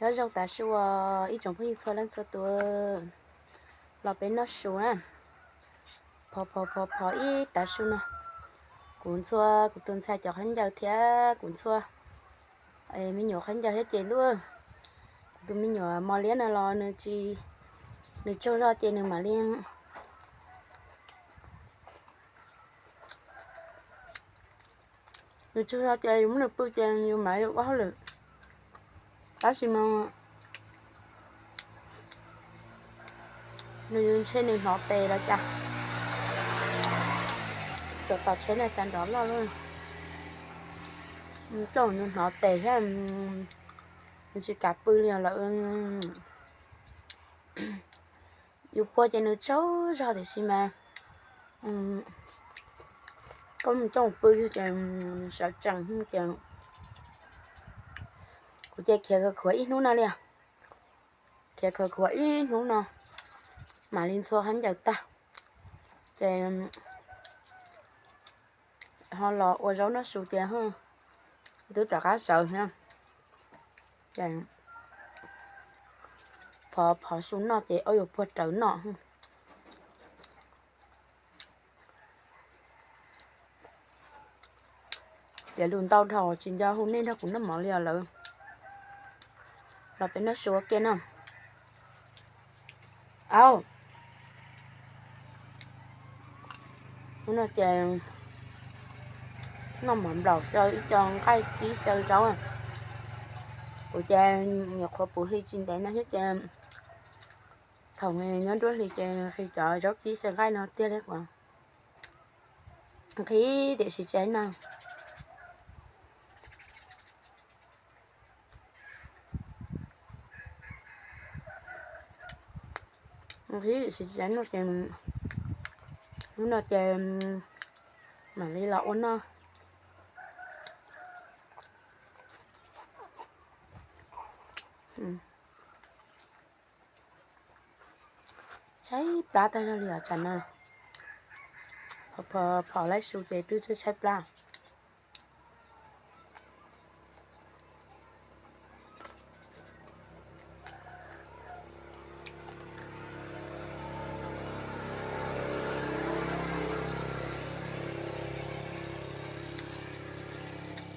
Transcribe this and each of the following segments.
Nyob zoo tav su ib tsoom phooj ywg txhua leej txhua tus, los peb noj su na. Phov phov phov phov ib tav su no. Kuv ntxhua kuv tus ntxhais cov khaub ncaws thiab kuv ntxhua me nyuam khaub ncaws thiab ces ntuj, kuv tus me nyuam mos liab no los nws tsis, nws tsaug zog ces nws mam li, nws tsaug zog ces yus muab nws pw ces yus mam li ua hauj lwm. Tab sis mas nws ntshe nws hnov tes los cas, cov tom tsheb no cas nrov loj luaj. Coj nws hnov tes thiab, nws tsis kam pw li lawm. Yus puag ces nws tsaug zog tiam sis mas koj mus coj pw ces nws sawv tsees ces kuv ces khiav khuav khuav ib hnub no li. Khiav khuav khuav ib hnub no mam li ntxhua khaub ncaws tag ces ho los ua zaub noj su ces twb rov qab sawv thiab. Ces phov phov su noj ces ob yuav puag rawv noj. Piav lus ntau dhau tsis nco hu nej nrog kuv noj mov li os lawm. Los peb noj su ua ke no. Au, hnub no ces noj mov nplaum xyaw ib co nqaij kib xyaw zaub. Kuv ces nyuam qhuav puv hli tsis ntev no thiab ces thaum nyob nruab hlis ces nqhis cov zaub kib xyaw nqaij no tiag li. Nqhis tiam sis tsis no. Nqhis tiam sis tsis no ces hnub no ces mam li los ua noj. Tshaib plab tag zog li os tsam no. Phom laib su ces twb tshaib plab.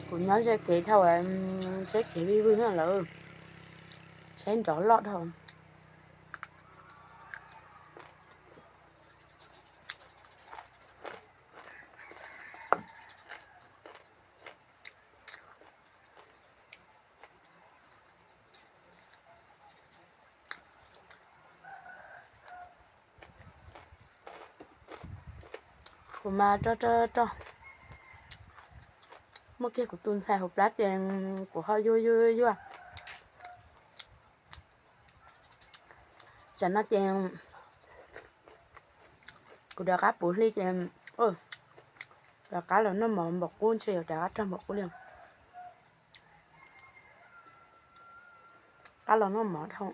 Kuv nyob ze kev dhau, tsheb kev vij vwg lawm, tsheb nrov loj dhau. Kuv mas rog rog rog, muaj kiag kuv tus ntxhais hauv plab ces kuv ho yuag yuag yuag. Tsam no ces kuv rov qab puv hli ces rov qab los noj mov npaum qub ntshe yuav rov qab rog npaum qub li. Qab los noj mov dhau.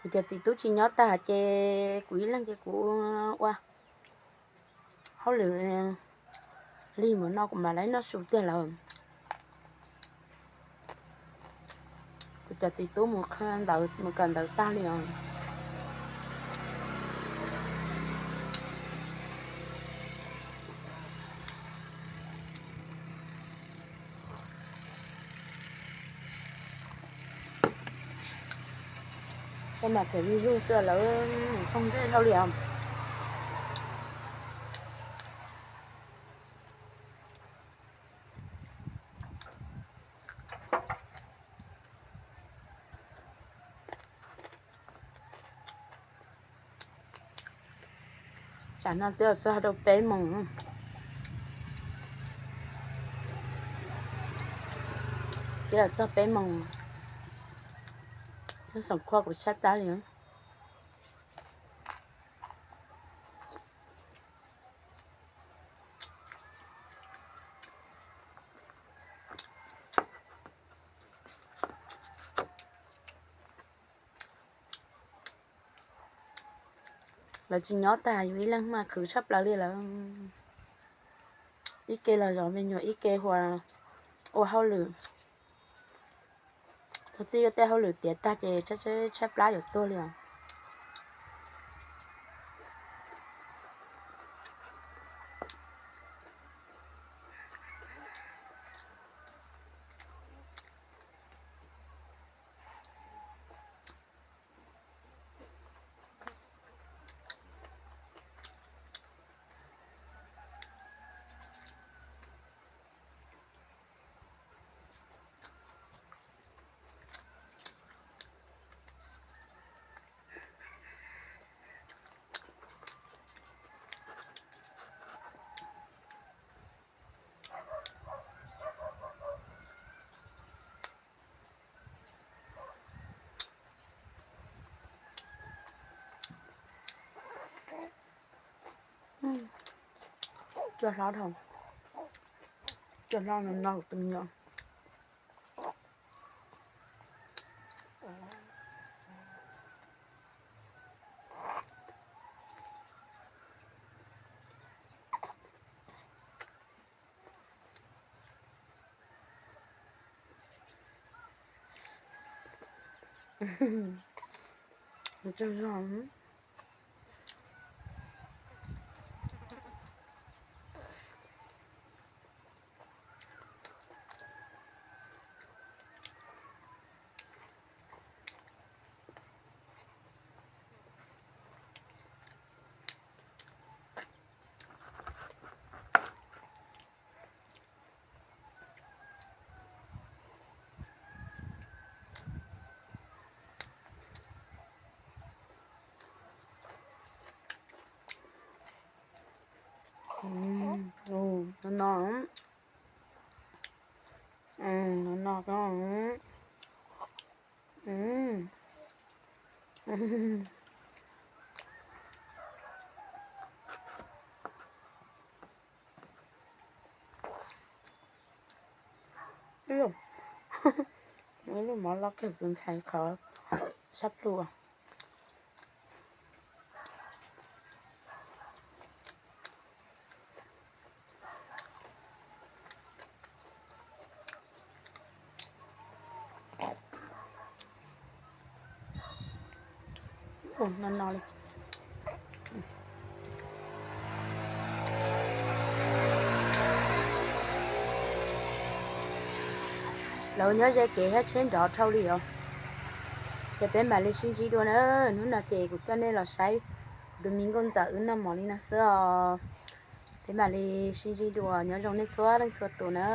Kuv cov txiv tub tsis nyob tag ces kuv ib leeg ces kuv ua hauj lwm lig mus no kuv mam li noj su tiag lawm. Kuv cov txiv tub mus kawm ntawv tag li os. Saib mas phem vij vwg xwb lawm, thooj ntsej dhau li os. Tsam no twb txog rau peb moos, twb txog peb moos, xoom khuaj kuv tshaib plab li. Lawv tsis nyob tag, yus ib leeg mas khwv tshaj plaws li lawm. Ib ke los zov me nyuam, ib ke ua hauj lwm. Txog txij tej hauj lwm tiav tag ces tshaib plab yuav tuag li os. Cua hlob dhau, cua hlob no no tus me nyuam. Tsaug zog. No no, no no. Ib lub mov loj kawg, tus ntxhais qhov sab plhu. Lawv nyob ze kev thiab tsheb nrov dhau li os. Ces peb mam li sib ntsib dua na. Hnub no ces kuv coj nej los saib tus me nkauj ntxawm wb noj mov li no xwb os. Peb mam li sib ntsib dua, nyob zoo nej txhua leej txhua tus na.